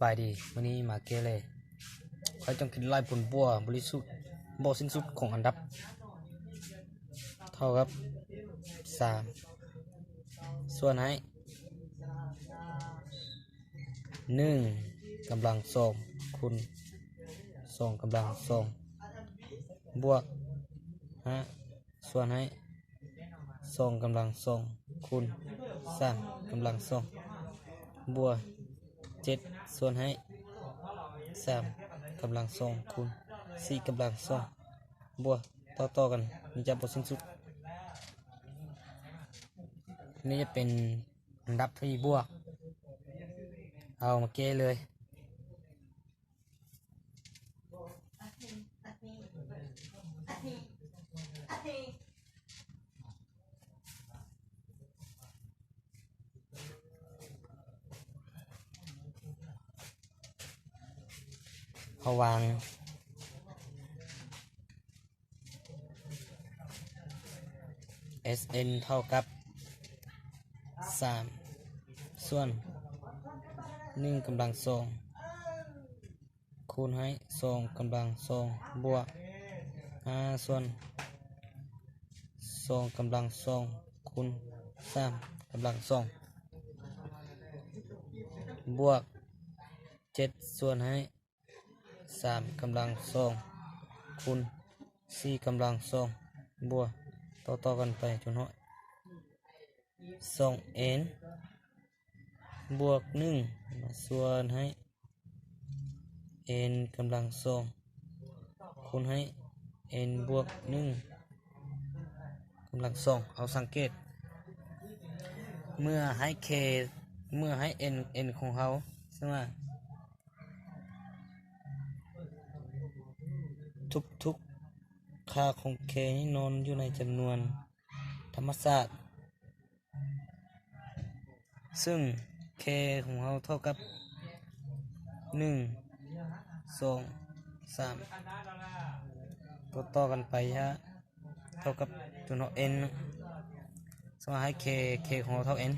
ບາຍດີ, ມື້ນີ້ມາແກ້ແລ້ວ. ຂ້ອຍຕ້ອງຄິດໄລ່ຜົນບວກບໍລິສຸດ, ບໍ່ສິ້ນສຸດຂອງອັນດັບ ເທົ່າກັບສາມ ສ່ວນໃຫ້ໜຶ່ງກຳລັງສອງ ຄູນສອງກຳລັງສອງ ບວກຫ້າ ສ່ວນໃຫ້ສອງກຳລັງສອງ ຄູນສາມກຳລັງສອງ ບວກເຈັດ ສ່ວນໃຫ້ສາມກຳລັງສອງ ຄູນສີ່ກຳລັງສອງ ບວກຕໍ່ໆກັນ ມີຈັບບໍ່ສິ້ນສຸດ. ນີ້ຈະເປັນອັນດັບທີ່ບວກ. ເອົາມາແກ້ເລີຍ. ເຮົາວາງ ເອັສເອັນ ເທົ່າກັບສາມ ສ່ວນໜຶ່ງກຳລັງສອງ ຄູນໃຫ້ສອງກຳລັງສອງ ບວກຫ້າ ສ່ວນສອງກຳລັງສອງ ຄູນສາມກຳລັງສອງ ບວກເຈັດ ສ່ວນໃຫ້ສາມກຳລັງສອງ ຄູນສີ່ກຳລັງສອງ ບວກຕໍ່ໆກັນໄປຈົນຮອດສອງເອັນ ບວກໜຶ່ງ ມາສ່ວນໃຫ້ເອັນກຳລັງສອງ ຄູນໃຫ້ເອັນບວກໜຶ່ງກຳລັງສອງ. ເຮົາສັງເກດ ເມື່ອໃຫ້ເຄ ເມື່ອໃຫ້ເອັນ ເອັນຂອງເຮົາ ສະມາ ທຸກໆຄ່າຂອງເຄນີ້ນອນຢູ່ໃນຈຳນວນທຳມະຊາດ ເຊິ່ງເຄຂອງເຮົາເທົ່າກັບໜຶ່ງ ສອງ ສາມ ຕໍ່ໆກັນໄປ ເທົ່າກັບຈົນຮອດເອັນ. ສະມາໃຫ້ເຄ ເຄຂອງເຮົາເທົ່າເອັນ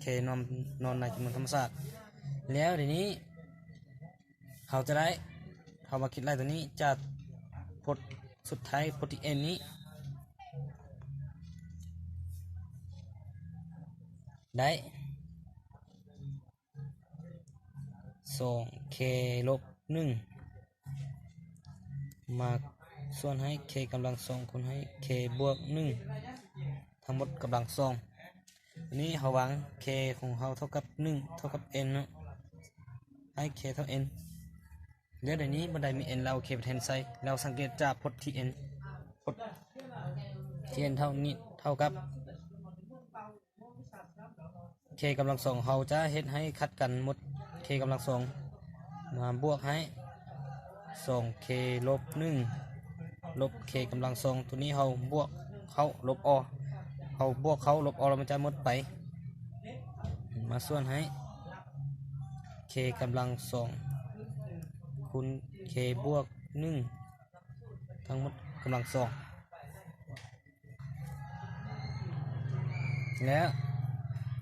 ເຄນອນ ນອນໃນຈຳນວນທຳມະຊາດ. ແລ້ວດຽວນີ້ເຮົາຈະໄດ້ ເຮົາມາຄິດໄລ່ຕົວນີ້ຈາກພົດສຸດທ້າຍ ພົດທີ່ເອັນນີ້ ໄດ້ສອງເຄລົບໜຶ່ງ ມາສ່ວນໃຫ້ເຄກຳລັງສອງ ຄູນໃຫ້ເຄບວກໜຶ່ງ ທັງໝົດກຳລັງສອງ. ນີ້ເຮົາວາງເຄຂອງເຮົາເທົ່າກັບໜຶ່ງ ເທົ່າກັບເອັນເນາະ ໃຫ້ເຄເທົ່າເອັນ. ແລ້ວດຽວນີ້ບໍ່ໄດ້ມີເອັນ ແລ້ວເຄໄປແທນໃສ່ ແລ້ວສັງເກດຈາກພົດທີ່ເອັນ ພົດທີ່ເອັນເທົ່ານີ້ເທົ່າກັບ ເຄກຳລັງສອງ ເຮົາຈະເຮັດໃຫ້ຂັດກັນໝົດ ເຄກຳລັງສອງ ມາບວກໃຫ້ສອງເຄລົບໜຶ່ງ ລົບເຄກຳລັງສອງ ຕົວນີ້ເຮົາບວກເຂົ້າລົບອອກ ເຮົາບວກເຂົ້າລົບອອກ ແລ້ວມັນຈະໝົດໄປ ມາສ່ວນໃຫ້ເຄກຳລັງສອງ ຄູນເຄບວກໜຶ່ງ ທັງໝົດກຳລັງສອງ. ແລ້ວ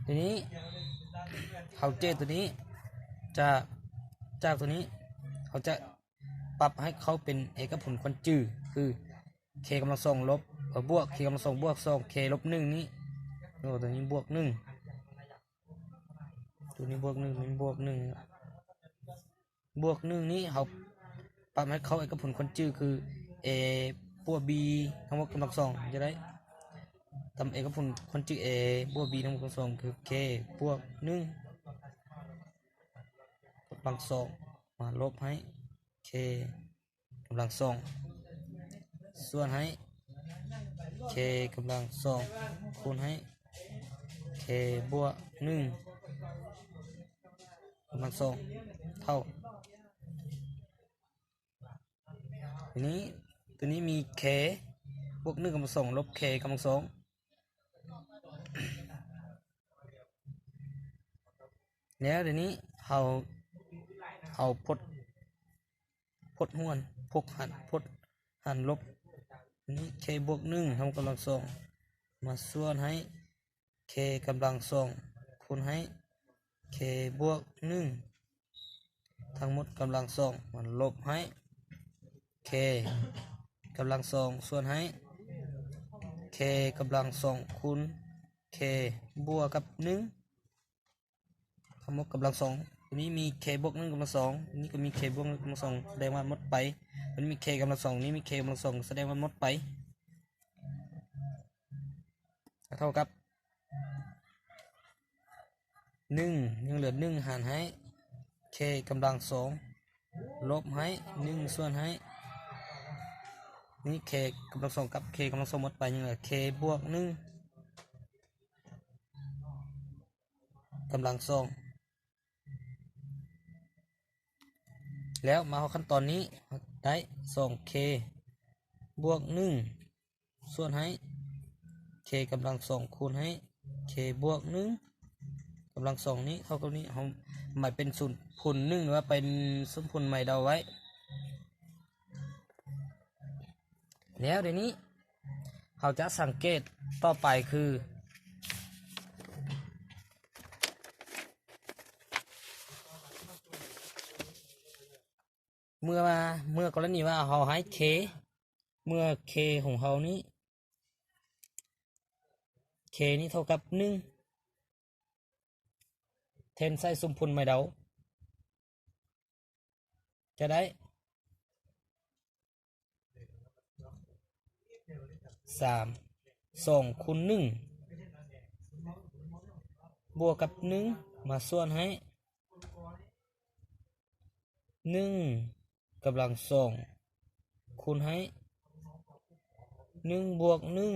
ທີນີ້ເຮົາເຈກຕົວນີ້ ຈາກ ຈາກຕົວນີ້ ເຮົາຈະປັບໃຫ້ເຂົ້າເປັນເອກະຜົນຄວນຈື່ ຄືເຄກຳລັງສອງລົບ ເອີ ບວກເຄກຳລັງສອງບວກສອງເຄລົບໜຶ່ງນີ້ ໂຕນີ້ບວກໜຶ່ງ ໂຕນີ້ບວກໜຶ່ງ ໂຕນີ້ບວກໜຶ່ງ ບວກໜຶ່ງນີ້ ເຮົາປັບໃຫ້ເຂົ້າເອກະຜົນຄວນຈື່ ຄືເອບວກບີທັງໝົດກຳລັງສອງ ຈະໄດ້ ຕາມເອກະຜົນຄວນຈື່ເອບວກບີທັງໝົດກຳລັງສອງ ຄືເຄບວກໜຶ່ງກຳລັງສອງ ມາລົບໃຫ້ເຄກຳລັງສອງ ສ່ວນໃຫ້ເຄກຳລັງສອງ ຄູນໃຫ້ເຄບວກໜຶ່ງ ກຳລັງສອງ ເທົ່າ ທີນີ້ ຕົວນີ້ມີເຄບວກໜຶ່ງກຳລັງສອງ ລົບເຄກຳລັງສອງ ແລ້ວດຽວນີ້ເຮົາເອົາພົດ ພົດຫານ ພົດຫານ ພົດຫານລົບ ນີ້ເຄບວກໜຶ່ງເທົ່າກຳລັງສອງ ມາສ່ວນໃຫ້ເຄກຳລັງສອງ ຄູນໃຫ້ເຄບວກໜຶ່ງ ທັງໝົດກຳລັງສອງ ມາລົບໃຫ້ k ກຳລັງສອງ ສ່ວນໃຫ້ k ກຳລັງສອງ ຄູນ k ບວກກັບໜຶ່ງ ທັງໝົດກຳລັງສອງ. ຕົວນີ້ມີ k ບວກໜຶ່ງກຳລັງສອງ ນີ້ກໍມີ k ບວກໜຶ່ງກຳລັງສອງ ສະແດງວ່າໝົດໄປ. ຕົວນີ້ມີ k ກຳລັງສອງ ນີ້ມີ k ກຳລັງສອງ ສະແດງວ່າໝົດໄປ ເທົ່າກັບ ໜຶ່ງ ຍັງເຫຼືອໜຶ່ງ ຫານໃຫ້ k ກຳລັງສອງ ລົບໃຫ້ ໜຶ່ງ ສ່ວນໃຫ້ ນີ້ k ກຳລັງສອງ ກັບ k ກຳລັງສອງ ໝົດໄປ ຍັງເຫຼືອ k ບວກໜຶ່ງ ກຳລັງສອງ. ແລ້ວມາຮອດຂັ້ນຕອນນີ້ ໄດ້ ສອງ k ບວກໜຶ່ງ ສ່ວນໃຫ້ k ກຳລັງສອງ ຄູນໃຫ້ k ບວກໜຶ່ງ ກຳລັງສອງ ນີ້ເທົ່າກັບນີ້ ເຮົາໝາຍເປັນສົມຜົນໜຶ່ງ ຫຼືວ່າເປັນສົມຜົນໃໝ່ເດົາໄວ້. ແລ້ວດຽວນີ້ເຮົາຈະສັງເກດຕໍ່ໄປຄື ເມື່ອວ່າ ເມື່ອກໍລະນີວ່າເຮົາໃຫ້ k ເມື່ອ k ຂອງເຮົານີ້ k ນີ້ເທົ່າກັບໜຶ່ງ ແທນໃສ່ສົມຜົນໃໝ່ເດົາ ຈະໄດ້ ສາມ ສອງຄູນໜຶ່ງ ບວກກັບໜຶ່ງ ມາສ່ວນໃຫ້ ໜຶ່ງກຳລັງສອງ ຄູນໃຫ້ ໜຶ່ງບວກໜຶ່ງ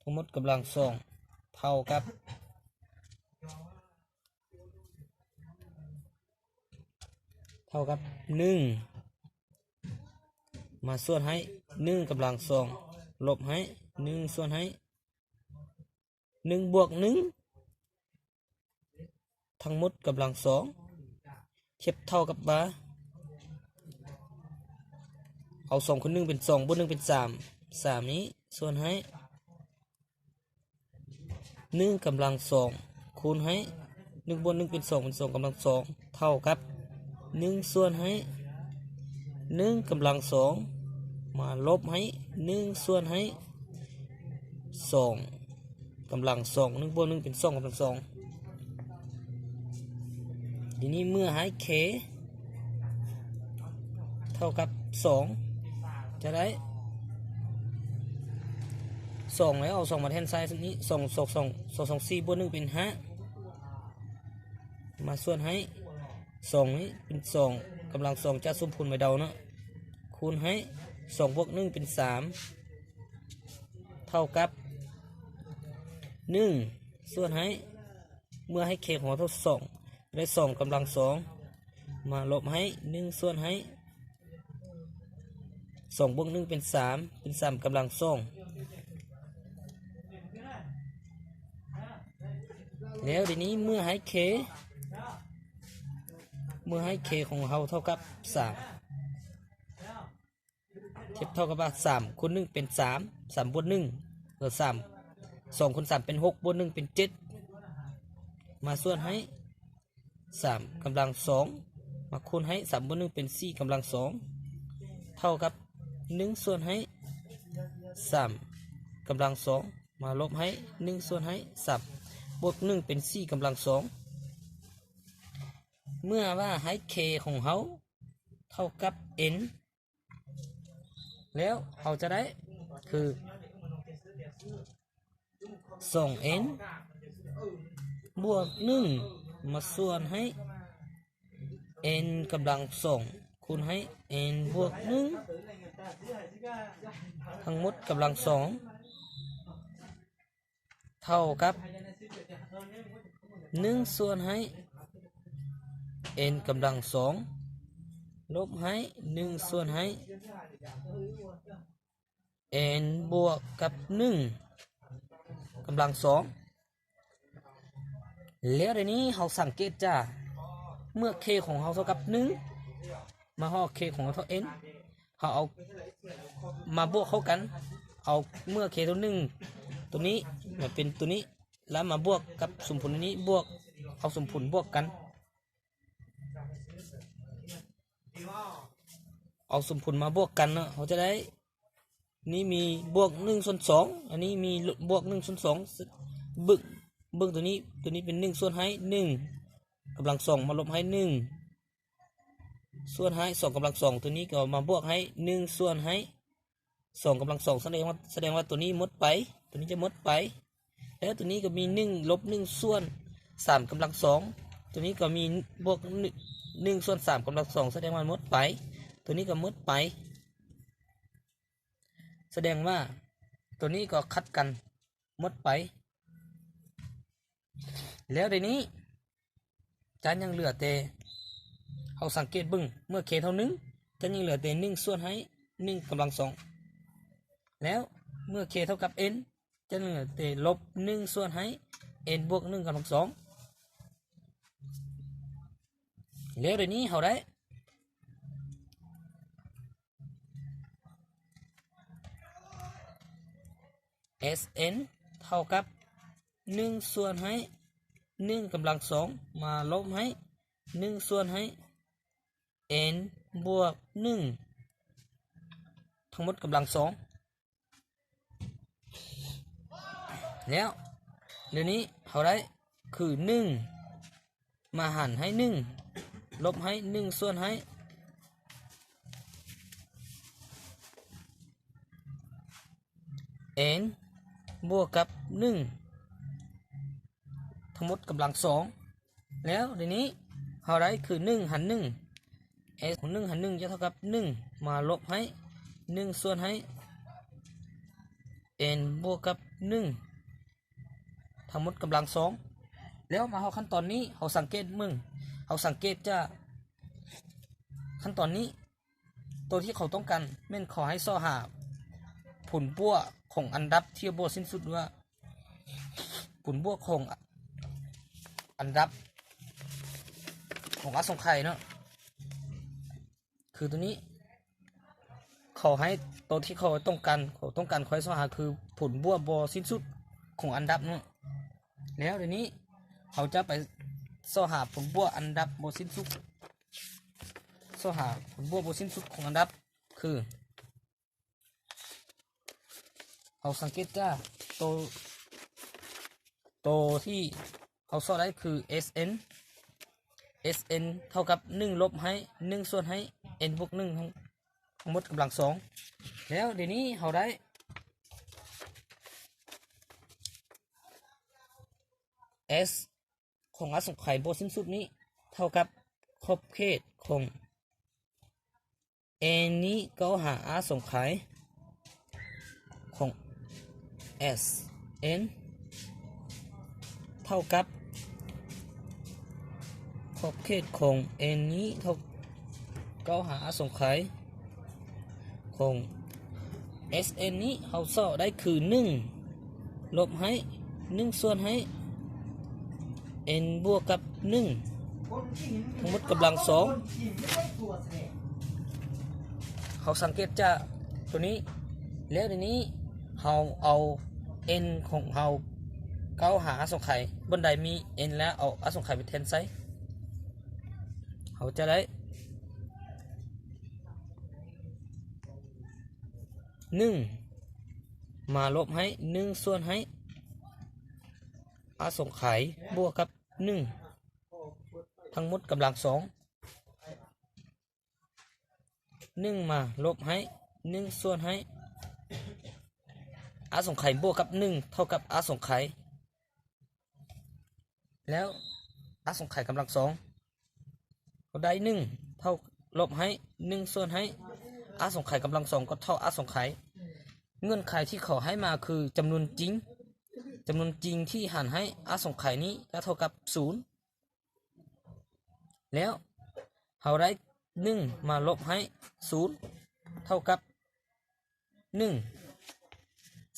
ທັງໝົດກຳລັງສອງ ເທົ່າກັບ ເທົ່າກັບໜຶ່ງ ມາສ່ວນໃຫ້ ໜຶ່ງກຳລັງສອງ ລົບໃຫ້ ໜຶ່ງສ່ວນໃຫ້ ໜຶ່ງບວກໜຶ່ງ ທັງໝົດກຳລັງສອງ ທຽບເທົ່າກັບວ່າ ເອົາສອງຄູນໜຶ່ງເປັນສອງ ບວກໜຶ່ງເປັນສາມ ສາມນີ້ສ່ວນໃຫ້ ໜຶ່ງກຳລັງສອງ ຄູນໃຫ້ ໜຶ່ງບວກໜຶ່ງເປັນສອງ ເປັນສອງກຳລັງສອງ ເທົ່າກັບ ໜຶ່ງສ່ວນໃຫ້ ໜຶ່ງກຳລັງສອງ ມາລົບໃຫ້ ໜຶ່ງສ່ວນໃຫ້ ສອງກຳລັງສອງ ໜຶ່ງບວກໜຶ່ງເປັນສອງກຳລັງສອງ. ທີນີ້ເມື່ອໃຫ້ k ເທົ່າກັບສອງ ຈະໄດ້ ສອງ ແລ້ວເອົາສອງມາແທນໃສ່ນີ້ ສອງ ສອງ ສອງ ສອງ ສອງ ສີ່ ບວກໜຶ່ງເປັນຫ້າ ມາສ່ວນໃຫ້ ສອງນີ້ເປັນສອງກຳລັງສອງ ຈາກສົມຜົນໃໝ່ເດົາເນາະ ຄູນໃຫ້ ສອງບວກໜຶ່ງເປັນສາມ ເທົ່າກັບ ໜຶ່ງ ສ່ວນໃຫ້ ເມື່ອໃຫ້ k ຂອງເຮົາເທົ່າສອງ ໄດ້ສອງກຳລັງສອງ ມາລົບໃຫ້ ໜຶ່ງສ່ວນໃຫ້ ສອງບວກໜຶ່ງເປັນສາມ ເປັນສາມກຳລັງສອງ. ແລ້ວດຽວນີ້ເມື່ອໃຫ້ k ເມື່ອໃຫ້ k ຂອງເຮົາເທົ່າກັບສາມ ທຽບເທົ່າກັບວ່າ ສາມຄູນໜຶ່ງເປັນສາມ ສາມບວກໜຶ່ງ ເອີ ສາມ ສອງຄູນສາມເປັນຫົກ ບວກໜຶ່ງເປັນເຈັດ ມາສ່ວນໃຫ້ ສາມກຳລັງສອງ ມາຄູນໃຫ້ ສາມບວກໜຶ່ງເປັນສີ່ກຳລັງສອງ ເທົ່າກັບ ໜຶ່ງສ່ວນໃຫ້ ສາມກຳລັງສອງ ມາລົບໃຫ້ ໜຶ່ງສ່ວນໃຫ້ ສາມບວກໜຶ່ງເປັນສີ່ກຳລັງສອງ. ເມື່ອວ່າໃຫ້ k ຂອງເຮົາເທົ່າກັບ n ແລ້ວເຮົາຈະໄດ້ຄື ສອງ n ບວກໜຶ່ງ ມາສ່ວນໃຫ້ n ກຳລັງສອງ ຄູນໃຫ້ n ບວກໜຶ່ງ ທັງໝົດກຳລັງສອງ ເທົ່າກັບ ໜຶ່ງສ່ວນໃຫ້ n ກຳລັງສອງ ລົບໃຫ້ ໜຶ່ງສ່ວນໃຫ້ n ບວກກັບໜຶ່ງກຳລັງສອງ. ແລ້ວດຽວນີ້ເຮົາສັງເກດຈາກ ເມື່ອ k ຂອງເຮົາເທົ່າກັບໜຶ່ງ ມາຮອດ k ຂອງເຮົາເທົ່າ n ເຮົາເອົາມາບວກເຂົ້າກັນ ເອົາເມື່ອ k ຕົວໜຶ່ງຕົວນີ້ມາເປັນຕົວນີ້ ແລ້ວມາບວກກັບສົມຜົນນີ້ ບວກ ເອົາສົມຜົນບວກກັນ ເອົາສົມຜົນມາບວກກັນເນາະ ເຮົາຈະໄດ້ ນີ້ມີບວກໜຶ່ງສ່ວນສອງ ອັນນີ້ມີບວກໜຶ່ງສ່ວນສອງ ເບິ່ງ ເບິ່ງໂຕນີ້ ໂຕນີ້ເປັນໜຶ່ງສ່ວນໃຫ້ໜຶ່ງກຳລັງສອງ ມາລົບໃຫ້ໜຶ່ງສ່ວນໃຫ້ສອງກຳລັງສອງ ໂຕນີ້ກໍມາບວກໃຫ້ໜຶ່ງສ່ວນໃຫ້ສອງກຳລັງສອງ ສະແດງວ່າ ສະແດງວ່າໂຕນີ້ໝົດໄປ ໂຕນີ້ຈະໝົດໄປ ແລ້ວໂຕນີ້ກໍມີໜຶ່ງລົບໜຶ່ງສ່ວນສາມກຳລັງສອງ ໂຕນີ້ກໍມີບວກໜຶ່ງສ່ວນສາມກຳລັງສອງ ສະແດງວ່າໝົດໄປ ໂຕນີ້ກໍໝົດໄປ ສະແດງວ່າໂຕນີ້ກໍຂັດກັນໝົດໄປ ແລ້ວເດນີ້ ຈະຍັງເຫຼືອແຕ່ ເຮົາສັງເກດເບິ່ງ ເມື່ອ k ເທົ່າໜຶ່ງ ຈະຍັງເຫຼືອແຕ່ໜຶ່ງສ່ວນໃຫ້ໜຶ່ງກຳລັງສອງ ແລ້ວເມື່ອ k ເທົ່າກັບ n ຈະເຫຼືອແຕ່ລົບໜຶ່ງສ່ວນໃຫ້ n ບວກໜຶ່ງກຳລັງສອງ ແລ້ວເດນີ້ເຮົາໄດ້ Sn ເທົ່າກັບໜຶ່ງສ່ວນໃຫ້ໜຶ່ງກຳລັງສອງ ມາລົບໃຫ້ໜຶ່ງສ່ວນໃຫ້ n ບວກໜຶ່ງ ທັງໝົດກຳລັງສອງ ແລ້ວດຽວນີ້ເຮົາໄດ້ຄືໜຶ່ງ ມາຫານໃຫ້ໜຶ່ງ ລົບໃຫ້ໜຶ່ງສ່ວນໃຫ້ n ບວກກັບໜຶ່ງ ທັງໝົດກຳລັງສອງ ແລ້ວດຽວນີ້ເຮົາໄດ້ຄືໜຶ່ງຫານໜຶ່ງ S ຂອງໜຶ່ງຫານໜຶ່ງຈະເທົ່າກັບໜຶ່ງ ມາລົບໃຫ້ໜຶ່ງສ່ວນໃຫ້ n ບວກກັບໜຶ່ງ ທັງໝົດກຳລັງສອງ ແລ້ວມາຮອດຂັ້ນຕອນນີ້ ເຮົາສັງເກດເບິ່ງ ເຮົາສັງເກດຈາກຂັ້ນຕອນນີ້ ໂຕທີ່ເຂົາຕ້ອງການແມ່ນເຂົາໃຫ້ຊອກຫາຜົນບວກຂອງອັນດັບທີ່ບໍ່ສິ້ນສຸດ ຫຼືວ່າຜົນບວກຂອງອັນດັບຂອງອະສົງໄຂເນາະ ຄືໂຕນີ້ ເຂົາໃຫ້ໂຕທີ່ເຂົາຕ້ອງການ ເຂົາຕ້ອງການຄວາມຊອກຫາຄືຜົນບວກບໍ່ສິ້ນສຸດຂອງອັນດັບເນາະ ແລ້ວດຽວນີ້ເຮົາຈະໄປຊອກຫາຜົນບວກອັນດັບບໍ່ສິ້ນສຸດ ຊອກຫາຜົນບວກບໍ່ສິ້ນສຸດຂອງອັນດັບ ຄື ເຮົາສັງເກດຈາກໂຕ ໂຕທີ່ເຮົາຊອກໄດ້ຄື Sn Sn ເທົ່າກັບໜຶ່ງລົບໃຫ້ໜຶ່ງສ່ວນໃຫ້ n ບວກໜຶ່ງ ທັງໝົດກຳລັງສອງ ແລ້ວດຽວນີ້ເຮົາໄດ້ S ຂອງອະສົງໄຂບໍ່ສິ້ນສຸດນີ້ ເທົ່າກັບຂອບເຂດຂອງ N ນີ້ເຂົ້າຫາອະສົງໄຂຂອງ Sn ເທົ່າກັບຂອບເຂດຂອງ N ນີ້ເທົ່າ ເຂົ້າຫາອະສົງໄຂຂອງ Sn ນີ້ ເຮົາຊອກໄດ້ຄືໜຶ່ງ ລົບໃຫ້ໜຶ່ງສ່ວນໃຫ້ n ບວກກັບໜຶ່ງ ທັງໝົດກຳລັງສອງ ເຮົາສັງເກດຈາກໂຕນີ້ ແລ້ວດຽວນີ້ເຮົາເອົາ n ຂອງເຮົາເຂົ້າຫາອະສົງໄຂ ບ່ອນໃດມີ n ແລ້ວເອົາອະສົງໄຂໄປແທນໃສ່ ເຮົາຈະໄດ້ ໜຶ່ງ ມາລົບໃຫ້ໜຶ່ງສ່ວນໃຫ້ ອະສົງໄຂບວກກັບໜຶ່ງ ທັງໝົດກຳລັງສອງ ໜຶ່ງ ມາລົບໃຫ້ໜຶ່ງສ່ວນໃຫ້ ອະສົງໄຂບວກກັບໜຶ່ງ ເທົ່າກັບອະສົງໄຂ ແລ້ວອະສົງໄຂກຳລັງສອງ ກໍໄດ້ໜຶ່ງ ເທົ່າ ລົບໃຫ້ໜຶ່ງສ່ວນໃຫ້ ອະສົງໄຂກຳລັງສອງ ກໍເທົ່າອະສົງໄຂ ເງື່ອນໄຂທີ່ເຂົາໃຫ້ມາຄືຈຳນວນຈິງ ຈຳນວນຈິງທີ່ຫານໃຫ້ອະສົງໄຂນີ້ຈະເທົ່າກັບສູນ ແລ້ວເຮົາໄດ້ໜຶ່ງ ມາລົບໃຫ້ສູນ ເທົ່າກັບ ໜຶ່ງ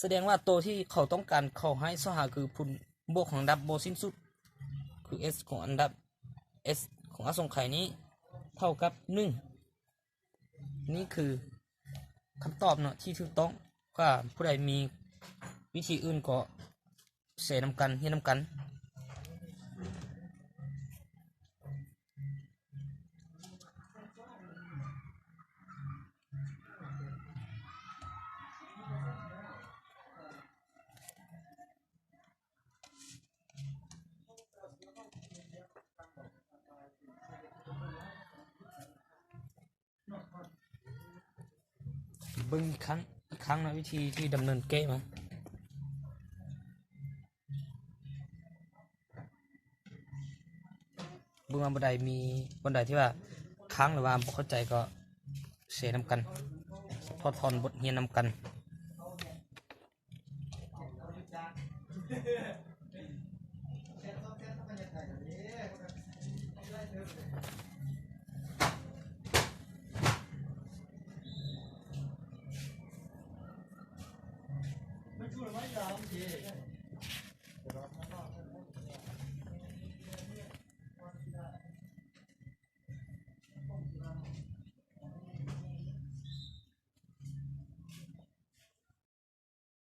ສະແດງວ່າໂຕທີ່ເຂົາຕ້ອງການເຂົາໃຫ້ຊອກຫາຄືຜົນບວກຂອງລຳດັບບໍ່ສິ້ນສຸດ ຄື S ຂອງອັນດັບ S ຂອງອະສົງໄຂນີ້ເທົ່າກັບໜຶ່ງ ນີ້ຄືຄຳຕອບເນາະທີ່ຖືກຕ້ອງ ຖ້າຜູ້ໃດມີວິທີອື່ນກໍແຊນຳກັນ ຮຽນນຳກັນ. ເບິ່ງອີກຄັ້ງ ອີກຄັ້ງເນາະ ວິທີທີ່ດຳເນີນແກ້ມາ. ເບິ່ງວ່າບ່ອນໃດມີ ບ່ອນໃດທີ່ວ່າຄ້າງ ຫຼືວ່າບໍ່ເຂົ້າໃຈກໍແຊນຳກັນ ຖອດຖອນບົດຮຽນນຳກັນ. ມັນຄືໄມ້ດາວເດ້.